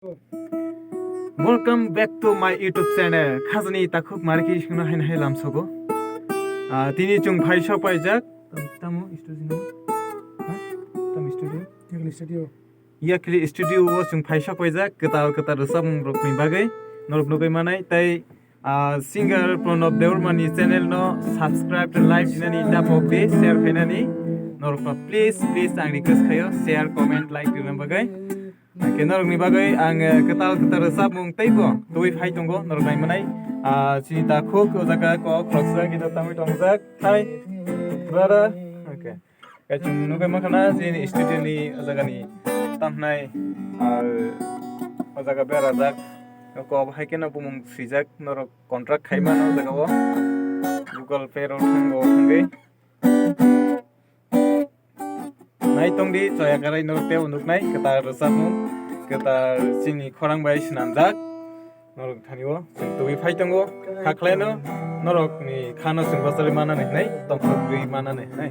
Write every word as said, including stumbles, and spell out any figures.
Welcome back to my YouTube channel. Khajani takhuk mariki singno haino hai lamsogo. Ah, tini chwng phai sok paijak. Tam-, tamo studio no? Ha? Tam studio? Yakli studio. Yakli studio o chwng phai sok paijak. Kwtal kwtal rwchapmung rokni bagwi norok nugwi manai. Tai, ah, singer Pranab Debbarma ni channel no subscribe tei like dinani da pok di, share khainani. Norok no please, please ang request khayo. Share, comment, like dinani bagwi. Hake norokni bagwi ang, eh, kwtal kwtal rwchapmung teibo tubui phai tongo, norok nai manai. Ah, chini takhuk o jaga kok khoroksa gita tangwi tongjak. Hi, brother. Okay. Kaichung nugwi mankha na chini studio ni o jaga ni tamhnai, ah, o jaga berajak. Kok hai khe no bumung swijak, norok contract khai mano o jaga o. Google Pay rok thango thangwi. Nai tongdi, chaya karai norok tei nuknai, kwtal rwchapmung, kwtal chini khorang bai swnamjak. Norok thani o chwng tubui phai tongo, hakhlaino norokni khano chwng bachari manani hinai, tongthok rwi manani hinai.